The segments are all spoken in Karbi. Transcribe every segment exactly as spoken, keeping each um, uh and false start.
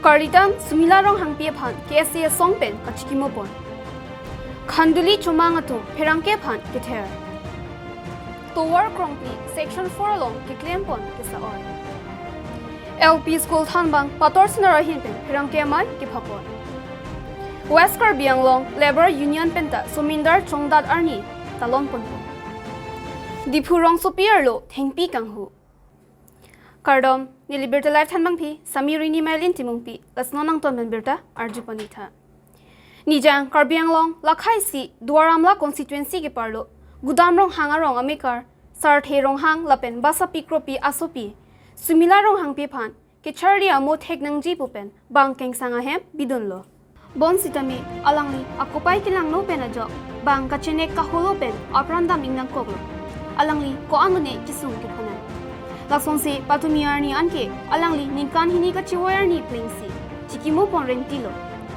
Karlitang Sumila Ronghangpi aphan K S A asong pen kachikimo pon. Khanduli Chomang atum pherangke aphan kether. Tovar Krongpi Section four along keklem pon kesa-oi. L P school thanbang pator senar ahin pen pherangke amei kepha pon. West Karbi Anglong Labour Union penta somindar chongdat arni talon ponpo. Diphu rongsopi arlo thengpi kanghu. Kardom, neli Birta Live thanbangpi, Sami Rini Mailin Timungpi, lasnon nangton pen birta arju pon-ik tha. Nijang Karbi Anglong lakhaisi Duar Amla constituency keparlo Gudam Ronghang arong amekar Sarthe Ronghang lapen Basapi Kropi asopi Sumila Ronghangpi aphan kecharli amo thek nangji pu pen bang kengsang ahem bidunlo. Bonsitame alangli akopai kelangno pen ajok bang kachenek kaholo pen apran dam-ik nangkoklo. Alangli ko-an lone kesung kephanai. Lasonsi patumi arni anke alangli ningkan hini kachevoi arni plengsi chikimo pon rengtilo.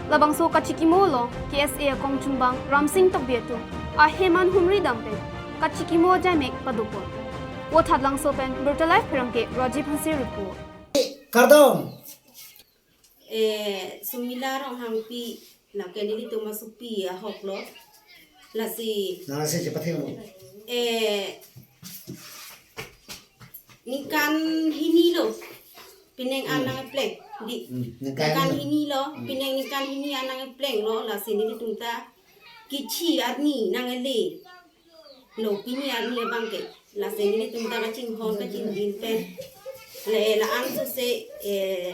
Labangso kachikimo along K S A akongchungbang Ramsing Tokbi atum ahem an humri dam pen kachikimo ajaimek padopon. Vothatlangso pen Birta Live pherangke Rajiv Hanse report. Kardom. Eh, Sumila Ronghangpi, lake nelitum asopi ahoklo. Lasi, nang si cepat mo. Eh, ningkan hini lo. Pining Hmm. anang pleng. Di, Hmm, ningkan ningkan hini. hini lo. Hmm. Pining ningkan hini anang plenglo. Lasi nelitum ta kichi arni nangli. Lo pini arni abangke. Lasi nelitum ta kachinghon kachingjin pen. Le la-an sose, eh,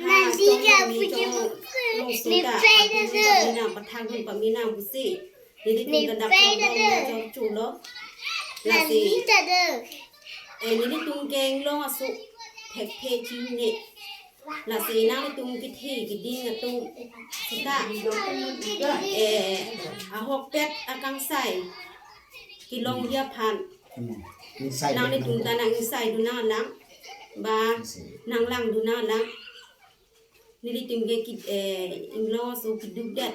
ha, Nadi tong ja kami puji tong buku. Long suta, Ni pray pathang dulu. Pamina, pathang dun pamina pusi. Nelitum Ni ta dak pray tong dulu. Dong chulo. Lasi. Nadi ta dulu. Eh, nelitum ke Inglong aso thekthe chine. Lasi nanglitum kethe keding atum seta, eh, ahokpet akangsai kelongji aphan. Hmm. Ingsai Nanglitum dun ta nang-ingsai dun nanglang. Ba Ingsai. Nanglangdun nanglang. Nelitum ke ki, eh, Inglong aso kedukdet.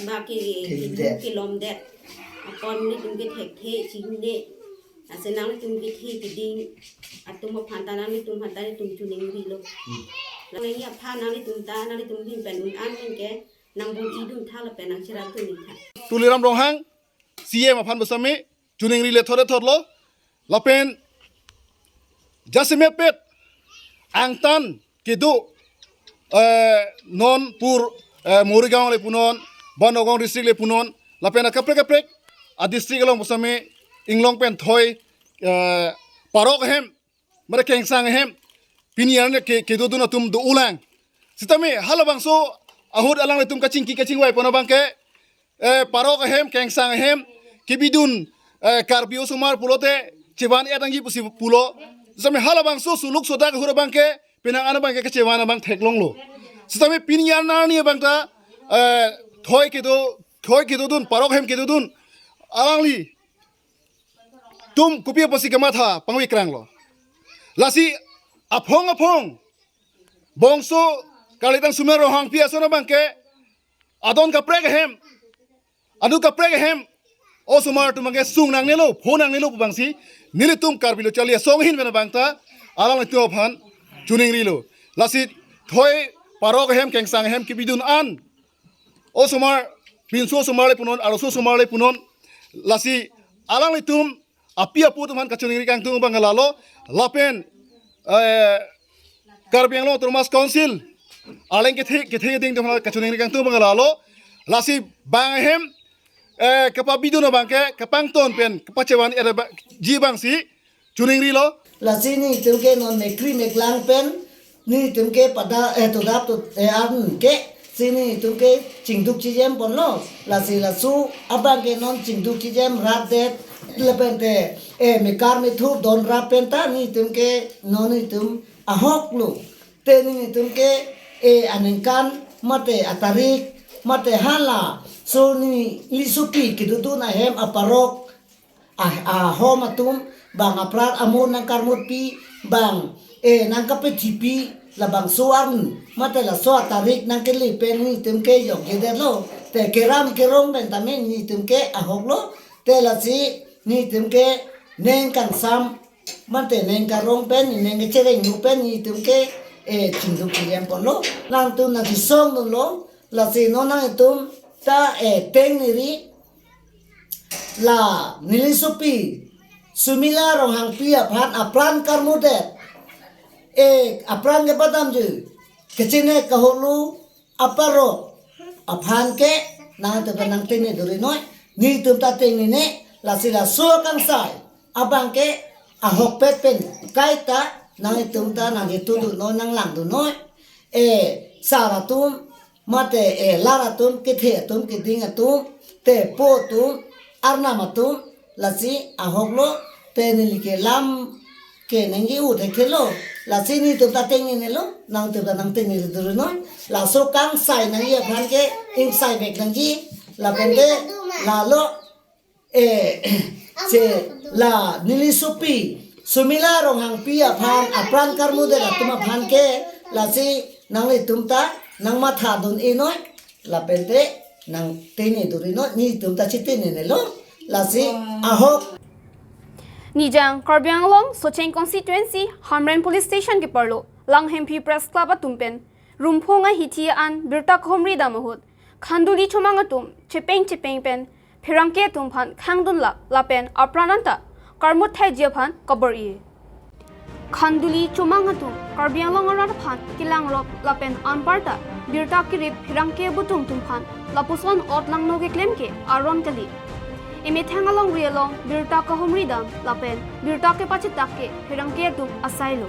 Ba ke Kedukdet. Keduk kelomdet. Apot nelitum ke thekthe chine. Lasi nanglitum kethe keding atum aphan ta nanglitum aphan ta nelitum chuningrilo. Hmm. Nangli aphan nanglitum ta nanglitum ahin pen un-an pen ke nangbor-idun tha lapen nangcherapdun-ik tha. Tuliram Ronghang, C M aphan bosome, chuningri lethot lethotlo, lapen jasemet pet angtan kedo, eh, non pur, eh, Morigaon le punon, ba Nagaon district le punon, lapen akaprek kaprek a district along bosome Inglong pen thoi, eh, parok ahem, mare kengsang ahem, pini arni ke, kedodun atum do-olang. Sitame halabangso ahut alanglitum kachingki kachingvai pon abangke, eh, parok ahem, kengsang ahem, kebidun, eh, Karbi osomar pulote chevan-et nangji pusi pulo. Sitame halabangso suluk sodak ahut abangke, penang an abangke kachevan abang theklonglo. Sitame pini arni abang ta, eh, thoi kedo, thoi kedodun, parok ahem kedodun. Alanglitum kopi apotsi kamatha pangvikranglo. Lasi aphong aphong bongso Karlitang Sumila Ronghangpi ason abangke adon kaprek ahem, anu kaprek ahem osomar atum abangke sung nangnelo, pho nangnelo pu abangsi nelitum Karbi Lo Charli Asong ahin pen abang ta alanglitum aphan chuningrilo. Lasi thoi parok ahem kengsang ahem kebidun an osomar, pinso osomar le punon, arloso osomar le punon. Lasi alanglitum api apo atum aphan kachiningri kangtung abang lalo, lapen, eh, Karbi Anglong Autonomous Council arleng kethe, kethe keding atum aphan kachiningri kangtung abang lalo. Lasi bang ahem, eh, kapabidun abangke kapangton pen kapachevan-et abang, ji abangsi chuningrilo. Lasi nelitum ke non mekri meklang pen nelitum ke pada, eh, todap to, eh, an ke si nelitum ke chingduk chijem ponlo. Lasi laso abangke non chingduk chijem rapdet lapen te, eh, mekar methu don rap pen ta nelitum ke non nelitum ahoklo. Te nelitum ke, eh, aningkan mate atarik mate halaso neli sopi kedodun ahem aparok ah, ahom atum bang apran amo nangkarmutpi bang, eh, nangkapethipi labangso arni mate laso atarik nangkele pen nelitum ke yokjedetlo. Te keram kerong pen tame nelitum ke ahoklo. Te lasi nelitum ke neng kangsam mate neng karong pen neng kecherengno pen nelitum ke eh, chingduk chingjem ponlo, nangtum nangchisong dunlo, lasi non nanglitum ta, eh, tengneri, la neli sopi Sumila Ronghangpi aphan apran karmudet, eh, apran kepadamji, kechine kaholo aparo aphan ke nangtum ta nangtengne durinoi, netum ta tengnene, lasi laso akangsai abang ke ahokpet pen kaita nangtum ta nangketudunoi, nanglangdunoi. Eh, sar atum, mate, eh, lar atum, kethe atum, keding atum, tepo atum, arnam atum, lasi ahoklo, te neli ke lam ke nangji-u thekthe lo, lasi netum ta tengnenelo, nangtum ta nangtengne durinoi, laso akangsai nangji aphan ke ingsaivek nangji, lapen te lalo, eh, che la neli sopi Sumila Ronghangpi aphan apran karmudet atum aphan ke, lasi nanglitum ta nangmathadun-enoi, lapen te nangtengne durinoi, netum ta chitengnenelo, lasi ahok. Nijang Karbi Anglong Socheng Constituency Hamren Police Station keparlo Langhemphi Press Club atum pen Rumphung ahithi an birta kahumri dam ahut Khanduli Chomang atum chepeng chepeng pen pherangke atum aphan khangdun lap lapen apran anta karmut thaiji aphan kabor-i. Khanduli Chomang atum Karbi Anglong arat aphan kelangrop lapen anparta birta kerip pherangke abutung atum aphan lapuson ot langno keklem ke aron kali. Emethang alongri along birta kahumri dam lapen birta kepachitak ke pherangke atum asailo.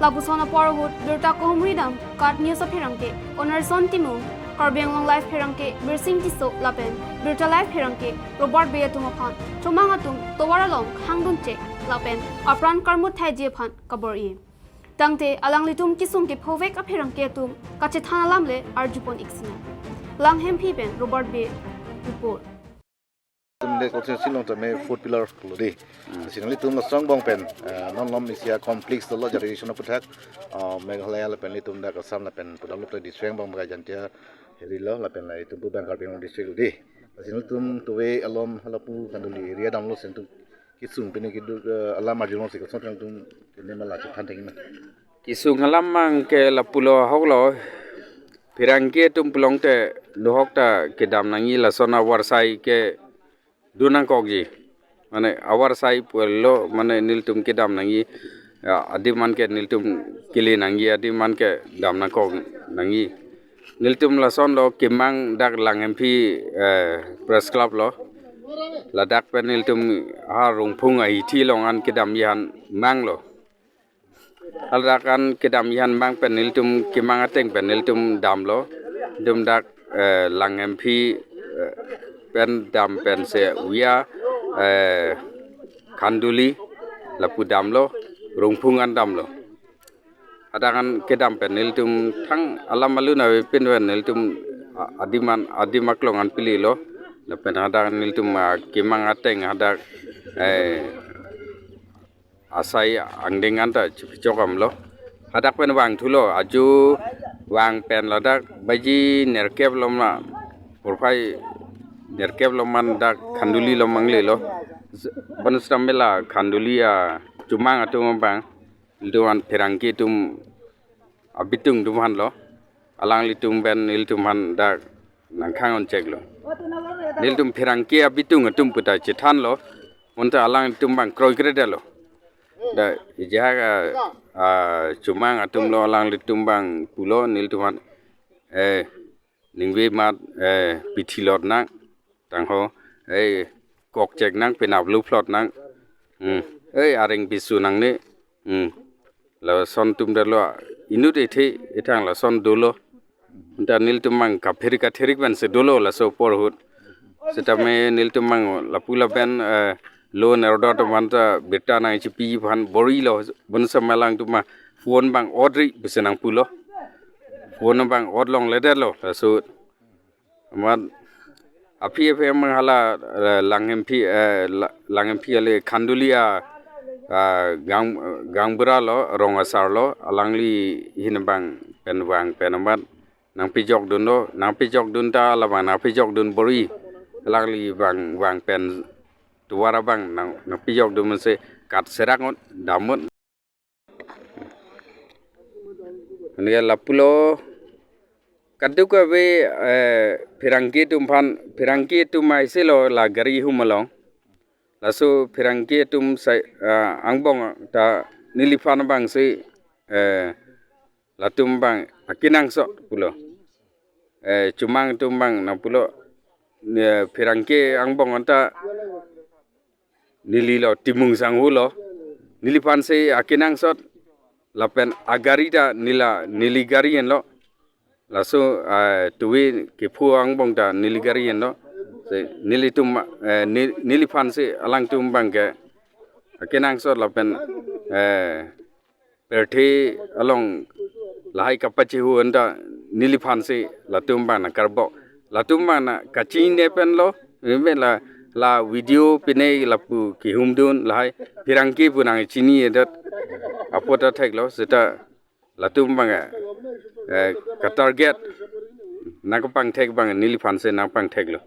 Lapuson apor ahut birta kahumri dam KAT News apherangke Onerson Timung, Karbi Anglong Live pherangke Birsing Tisso lapen Birta Live pherangke Robert Bey atum aphan Chomang atum tovar along khangdun chek lapen apran karmut thaiji aphan kabor-i. Tangte alanglitum kesung kephovek apherangke atum kachethan alam le arjupon-ik sinang. Langhemphi pen Robert Bey report. Tum le kotse silong tame fourth pillar lo di. Sinang litum lasong bong pen, eh, non lom isi a-complex lo jadi sino puthak, eh, Meghalaya lapen litum dak Assam lapen pudam lo district bong bagai Jaintia heri lo lapen la itum pu bang Karbi Anglong district lo di. Sinang litum tuwe alom halapu Khanduli area damlo sinang tum kesung pine keduk, eh, alam arjulong si kosong tum kene mala chephan thengna. Kesung alam mang ke lapulo ahoklo, pherangke atum pulote dohok ta kedam nangji lason awarsai ke dun nangkokji. Mane awarsai pulo mane nelitum kedam nangji, ya, adim an ke nelitum kele nangji, adim an ke dam nangkok nangji. Nelitum lason lo kemang dak Langhemphi, eh, Press Club lo. Ladak pen nelitum ha Rumphung ahithi along an kedamji aphan manglo. Ladak an kedamji aphan mang pen nelitum kemang ateng pen nelitum damlo. Dum dak, eh, Langhemphi, eh, pen dam pen se via, eh, Khanduli lapu damlo, Rumphung an damlo. Hadak an kedam pen nelitum thang alam alun avepin pen nelitum a-, adim an, adim aklong an pililo. Lapen hadak nelitum, ah, kemang ateng hadak, eh, asai angdeng anta chipchok amlo. Hadak pen vangthulo, ajo vang pen ladak baji nerkep lom na, porphai nerkep lom an dak Khanduli lom manglelo. Bonstam mela Khanduli a-Chomang atum abang, ilitum an pherangke atum abitung atum aphan lo. Alanglitum pen ilitum aphan dak nangkhang onchek lo. Nelitum pherangke abitung atum puta chethan lo. Monta alanglitum abang kroikre detlo. Da ijak a, a, Chomang atum lo alanglitum abang pulo nelitum aphan, eh, ningve mat, eh, pithi lot nang. Tangho, eh, kok chek nang, penap lu phlot nang. Hmm. Eh, areng bisu nangne. Hmm. Lason atum detlo, inut ethe, ethang lason dolo. Anta nelitum abang kapherik katherik pen si dolo laso apor ahut. Sitame nelitum abang lapu lapen, eh, law and order atum anta birta nangchipiji aphan bor-ilo, bonsam alangtum a-phone abang odri pusi nangpulo. Phone abang odlongledetlo, laso amat aphi aphi abang hala, eh, Langhemphi, eh, La-, Langhemphi ale Khanduli a, ah, gang, gangbura lo, rong asar lo, alangli ahin abang pen vang pen amat nangpejok dunlo, nangpejok dun ta labang nangpejok dun bor-i, alangli vang, vang pen tovar abang nang, nangpejok dun mese kat serak ngot, dam ngot. Anke lapulo kadokave, eh, pherangke atum aphan, pherangke atum aiselo la gari hum along. Laso pherangke atum sai, ah, angbong ta neliphan abangsi, eh, latum abang akenangsot pulo. Eh, chomang atum abang nangpulo, eh, pherangke angbong anta nelilo Timung Sangho lo. Neliphansi akenangsot lapen agari ta neli, neli gari henlo. Laso, eh, tuwi kepho angbong ta neli gari henlo. Si nelitum, eh, ne-, neliphansi alangtum abangke akenangsot lapen, eh, pirthe along lahai kapachehu anta neliphansi latum abang nangkarbok. Latum abang nangkachinine penlo, eme la, la video pine lapu kehumdun lahai pherangke pu nangchininedet apot ta theklo, seta latum abang, eh, katarget nangkepangthek abang neliphansi nangpangtheklo.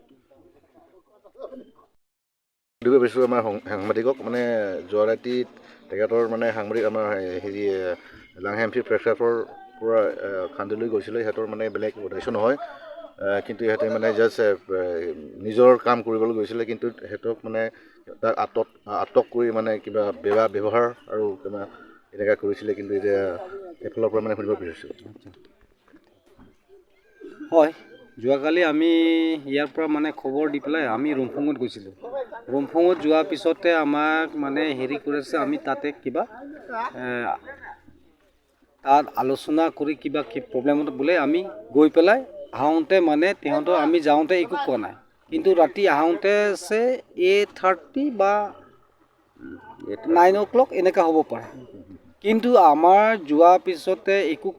Dubey বেশু আমাৰ সং- সাংবাদিকক মানে যোৱা ৰাতি তেখেতৰ মানে সাংবাদিক আমাৰ হে- হেৰি এ, লাংহেমফি প্ৰেছ ক্লাবৰ পৰা এ, খান্দুলি গৈছিলে। সিহঁতৰ মানে বেলেগ উদ্দেশ্য নহয়। এ, কিন্তু সিহঁতে মানে জাষ্ট এ, এ, নিজৰ কাম কৰিবলৈ গৈছিলে, কিন্তু সিহঁতক মানে তাক আটক আটক কৰি মানে কিবা বেয়া ব্যৱহাৰ আৰু কিবা এনেকুৱা কৰিছিলে। কিন্তু এতিয়া এফালৰ পৰা মানে শুনিব বিচাৰিছোঁ। হয়, যোৱাকালি আমি ইয়াৰ পৰা মানে খবৰ দি পেলাই আমি ৰুমফুঙত গৈছিলোঁ। ৰুমফুঙত যোৱাৰ পিছতে আমাক মানে হেৰি কৰিছে, আমি তাতে কিবা এ, তাত আলোচনা কৰি কিবা কি প্ৰব্লেমত বোলে আমি গৈ পেলাই আহোঁতে মানে তেহেঁতৰ আমি যাওঁতে একো কোৱা নাই, কিন্তু ৰাতি আহোঁতে আছে এইট থাৰ্টি বা নাইন অ' ক্লক এনেকা হ'ব পাৰে। কিন্তু আমাৰ যোৱা পিছতে একো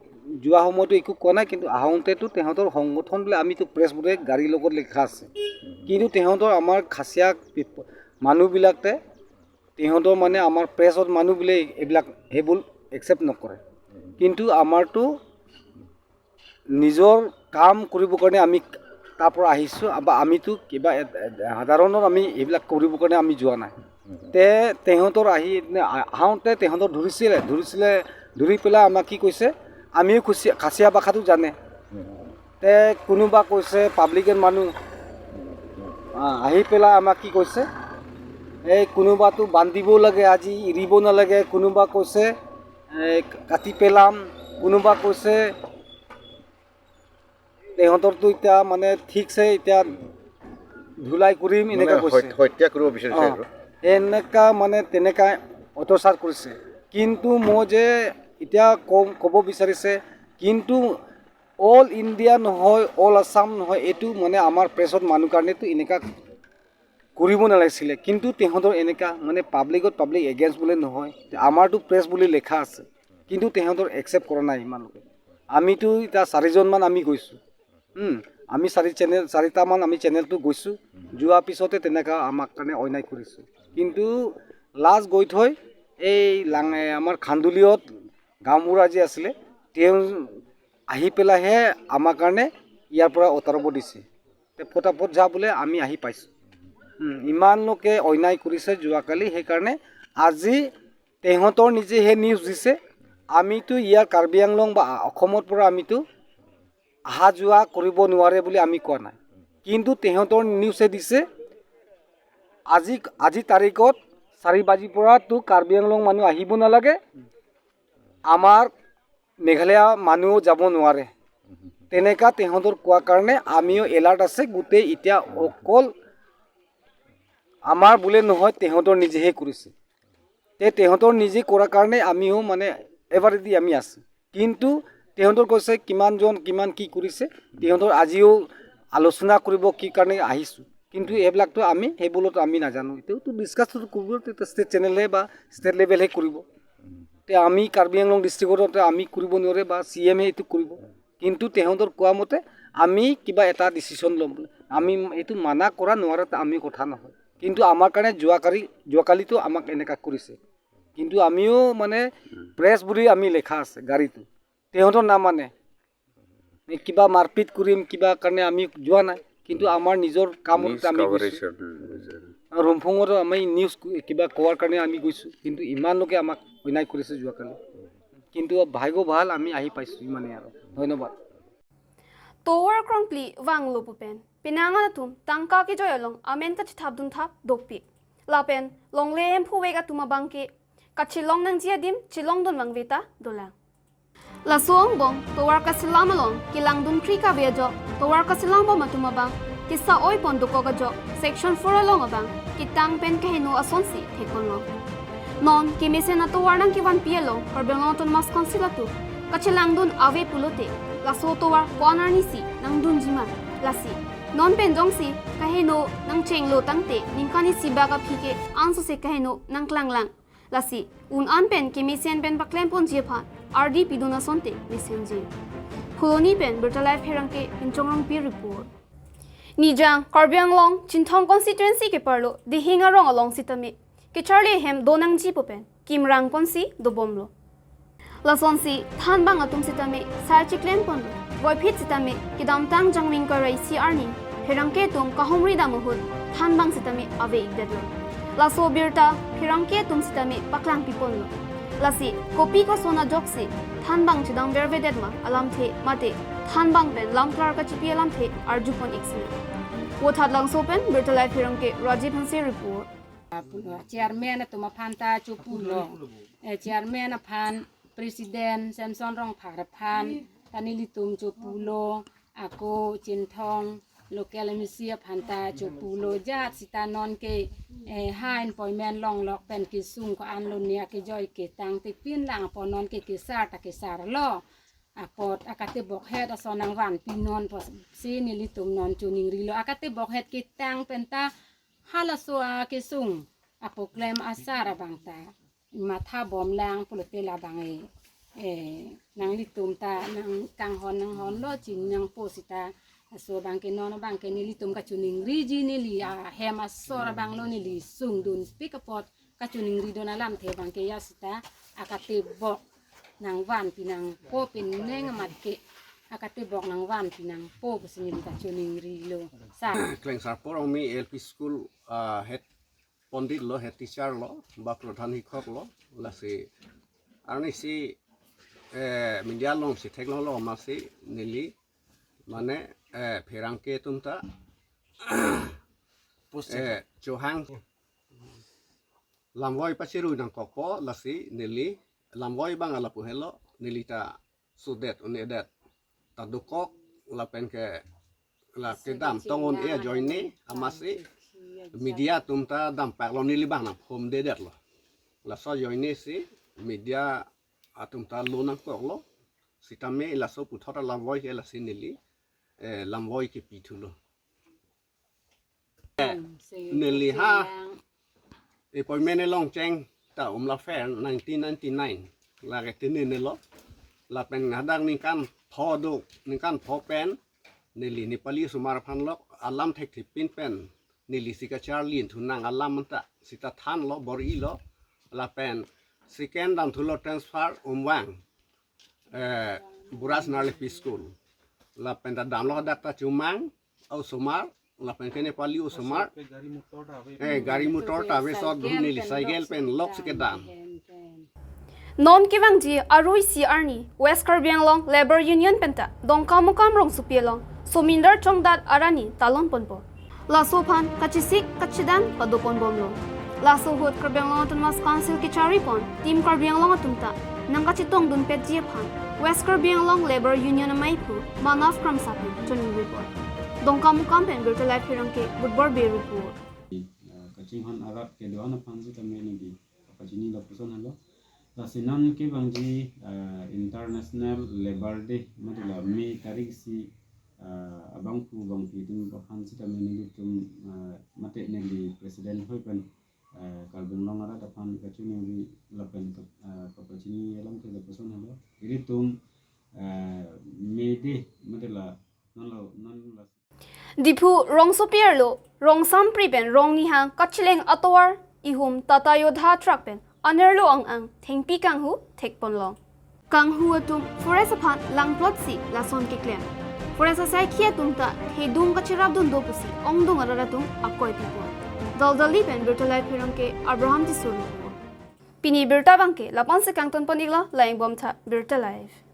যোৱা সময়তো একো কোৱা নাই, কিন্তু আহোঁতেতো তেহেঁতৰ সংগঠন বোলে আমিতো প্ৰেছ বোলে গাড়ীৰ লগত লিখা আছে, কিন্তু তেহেঁতৰ আমাৰ খাচীয়া পিপ- মানুহবিলাকে তেহেঁতৰ মানে আমাৰ প্ৰেছত মানুহ বোলে এইবিলাক সেইবোৰ একচেপ্ট নকৰে। কিন্তু আমাৰতো নিজৰ কাম কৰিবৰ কাৰণে আমি তাৰ পৰা আহিছোঁ বা আমিতো কিবা এ- এ- সাধাৰণৰ আমি এইবিলাক কৰিবৰ কাৰণে আমি যোৱা নাই। তে তেহেঁতৰ আহি আহোঁতে তেহেঁতৰ ধৰিছিলে ধৰিছিলে ধৰি পেলাই আমাক কি কৈছে, আমিও খুচি- খাচীয়া ভাষাটো জানে। তে কোনোবা কৈছে পাব্লিকৰ মানুহ আ- আহি পেলাই আমাক কি কৈছে, এই কোনোবাতো বান্ধিব লাগে, আজি এৰিব নালাগে, কোনোবা কৈছে এই কাটি পেলাম, কোনোবা কৈছে তেহেঁতৰতো এতিয়া মানে ঠিকছে এতিয়া ধুলাই কৰিম এনেকা কৈছে। হত্যা কৰিব বিচাৰিছে অ, আৰু এনেকা মানে তেনেকা অত্যাচাৰ কৰিছে। কিন্তু মই যে এতিয়া কম ক'ব বিচাৰিছে, কিন্তু অল ইণ্ডিয়া নহয়, অল আছাম নহয়, এইটো মানে আমাৰ প্ৰেছত মানুহ কাৰণেতো এনেকা কৰিব নালাগিছিলে। কিন্তু তেহেঁতৰ এনেকা মানে পাব্লিকত পাব্লিক এগেইনষ্ট বুলিয়ে নহয়, আমাৰতো প্ৰেছ বুলি লিখা আছে, কিন্তু তেহেঁতৰ একচেপ্ট কৰা নাই ইমানলৈকে। আমিতো এতিয়া চাৰিজনমান আমি গৈছোঁ। হুম, আমি চাৰি চেনেল চাৰিটামান আমি চেনেলটো গৈছোঁ। যোৱাৰ পিছতে তেনেকা আমাক কাৰণে অন্যায় কৰিছে। কিন্তু লাষ্ট গৈ থৈ এই লাং আমাৰ খান্দুলিয়ত গাঁওবুঢ়া যি আছিলে, তেওঁ আহি পেলাইহে আমাৰ কাৰণে ইয়াৰ পৰা আঁতৰাব দিছে। তে ফটাফট যা বোলে আমি আহি পাইছোঁ। হুম, ইমান লোকে অন্যায় কৰিছে যোৱাকালি। সেইকাৰণে আজি তেহেঁতৰ নিজে সেই নিউজ দিছে। আমিতো ইয়াৰ কাৰ্বি আংলং বা অসমৰ পৰা আমিতো অহা যোৱা কৰিব নোৱাৰে বুলি আমি কোৱা নাই, কিন্তু তেহেঁতৰ নিউজে দিছে আজি আজি তাৰিখত চাৰি বাজিৰ পৰাতো কাৰ্বি আংলং মানুহ আহিব নালাগে, আমাৰ মেঘালয়া মানুহ যাব নোৱাৰে। তেনেকা তেহেঁতৰ কোৱা কাৰণে আমিও এলাৰ্ট আছে। গোটেই এতিয়া অকল আমাৰ বোলে নহয়, তেহেঁতৰ নিজেহে কৰিছে। তে তেহেঁতৰ নিজে কৰাৰ কাৰণে আমিও মানে এবাৰেদি আমি আছোঁ। কিন্তু তেহেঁতৰ কৈছে কিমানজন কিমান কি কৰিছে, তেহেঁতৰ আজিও আলোচনা কৰিব কি কাৰণে আহিছোঁ। কিন্তু এইবিলাকতো আমি সেইবোৰত আমি নাজানো। এতিয়াতো ডিছকাছটো কৰিব তেতিয়া ষ্টেট চেনেলহে বা ষ্টেট লেভেলহে কৰিব। তে আমি কাৰ্বি আংলং ডিষ্ট্ৰিক্টতে আমি কৰিব নোৱাৰে বা চি এমে এইটো কৰিব। কিন্তু তেহেঁতৰ কোৱা মতে আমি কিবা এটা ডিচিশ্যন ল'ম বুলি। আমি এইটো মানা কৰা নোৱাৰাত আমি কথা নহয়। কিন্তু আমাৰ কাৰণে যোৱাকালি যোৱাকালিতো আমাক এনেকা কৰিছে। কিন্তু আমিও মানে প্ৰেছ বুলি আমি লিখা আছে গাড়ীটো, তেহেঁতৰ নামানে। এই কিবা মাৰপিট কৰিম কিবা কাৰণে আমি যোৱা নাই, কিন্তু আমাৰ নিজৰ কামত আমি গৈছোঁ। আৰু ৰুমফুঙত আমি নিউজ কিবা কোৱাৰ কাৰণে আমি গৈছোঁ, কিন্তু ইমান লোকে আমাক অন্যায় কৰিছে যোৱাকালি। কিন্তু ভাগ্য ভাল আমি আহি পাইছো ইমানে আৰু। ধন্যবাদ। Tovar krongpli vanglo pu pen penang atum tangka kejoi along amen kachethapdun thap dopik. Lapen longle hemphu vek atum abangke kachelong nangji adim chelongdun vangve ta dolang. Laso angbong tovar kaselam along kelangdun kri kave ajok tovar kaselam bom atum abang kesa-oi pon dokok ajok Section four along abang ketang pen kaheno asonsi thekponlo. Non kemesen atovar nangkevanpi along Karbi Anglong Autonomous Council atum kachelangdun ave pulote laso tovar ko-an arnisi nangdunji ma, lasi non pen jongsi kaheno nangchenglo tangte ningkan isi bak aphi ke ansose kaheno nangklanglang. Lasi un-an pen kemesen pen paklemponji aphan ardi pidun asonte mesenji. Phuloni pen Birta Live Pherangke Pinchong Rongpi report. Nijang Karbi Anglong Chinthong constituency keparlo Dihing arong along sitame kecharli ahem do nangji pu pen kimrang ponsi dobomlo. Lasonsi thanbang atum sitame sar chiklem ponlo. Voiphit sitame kedamtang Jangmi ingkoi ra isi arni pherangke atum kahumri dam ahut thanbang sitame ave-ikdetlo. Laso abirta pherangke atum sitame paklangpi ponlo. Lasi kopi koson ajoksi thanbang chedam vervedet ma alamthe mate thanbang pen lamklar kachipi alamthe arjupon-ik sinang. Vothatlangso pen Birta Live Pherangke Rajiv Hanse report. Chairman atum aphan ta chopulo. Eh, chairman aphan, President Samson Rongphar aphan ta nelitum chopulo, ako Chinthong local M A C aphan ta chopulo, jat sita non ke, eh, ha appointment longlok pen kesung ko-an lone akejoi ke tangte pinlang apot non ke kesar ta kesarlo. Apot akatebok het ason nangvanpi non pusi nelitum non choningrilo. Akatebok het ketang pen ta halaso akesung apo klem asar abang ta matha bomlang pulote labang e, eh, nanglitum ta nangkanghon nanghonlo, chiningpo sita. Laso abangke non abangke nelitum kachoningriji, neli ahem asor abanglo neli sungdunpik apot kachoningridun alamthe abangke ya sita akatebok nangvanpi nangpo, pining amat ke akatebok nangvanpi nangpo pusi neli kachoningrilo. Sa Klengsar Porongmi L P School, ah, head pondit lo, head teacher lo, ba pradhan shikhok lo, lasi arnisi, eh, media alongsi theklonglo amatsi neli mane, eh, pherangke atum ta, eh, chohang lamvoi pachirui nangkokpo, lasi neli lamvoi abang lapu helo, neli ta sudet un-edet ta dokok lapen ke la kedam tong un-e ajoine amatsi media atum ta dampaklo, neli abang nangphumdedetlo. Laso ajoinesi media atum ta lo nangkoklo. Sitame laso puthot alamvoi ke lasi neli, eh, lamvoi kepi thulo. Neli ha appointment elong cheng ta umla fair nineteen ninety-nine. Lake tini nelo. Lapen hadak ningkan pho do, ningkan pho pen neli Nepali osomar aphan lok alam thekthepin pen neli si kacharlin thunang alam anta sita thanlo, bor-ilo. Lapen second dam thulo transfer Umwang, eh, Buras Narlepi School. Lapen ta damlo hadak ta Chumang osomar, lapen ke Nepali osomar. Eh, gari motor ta ave sot bhuni neli cycle pen lok si kedam. Non kevangji arui isi arni West Karbi Anglong Labour Union pen ta Dongkamukam rongsopi along Somindar Chongdat arani talon ponpo. Laso aphan kachesik kachedang padopon bomlo. Laso ahut Karbi Anglong Autonomous Council kecharipon Team Karbi Anglong atum ta nangkachetongdunpetji aphan West Karbi Anglong Labour Union amaiphu Manav Kramsa pen choningri pon. Dongkamukam pen Birta Live Pherangke Budbor Bey report. Ah, kachinghon arat kedo-an aphan sitame neli kapachini lapuson helo. Lasi non kevangji, ah, International Labour Day, mate la May tarik isi, ah, abangphu bangphi atum aphan sitame nelitum, ah, mate neli President hoi pen, ah, Karbi Anglong arat aphan kachiningri lapen kap-, ah, kapachini alam ke lapuson helo. Ilitum, ah, May Day, mate la non lo, non la Diphu rongsopi arlo Rongsampri pen Rongnihang kacheleng atovar ihum Tata Yodha truck pen anerlo ang-ang thengpi kanghu thekponlong. Kanghu atum forest aphan langplotsi lason keklem. Forest asaikhi atum ta thedung kacherapdun do pusi ongdung arat atum akoi pipon. Daldali pen Birta Live Pherangke Abraham Tisso report. Pini birta abangke lapu-ansi kangton pon-iklo, lang-ik bom tha Birta Live.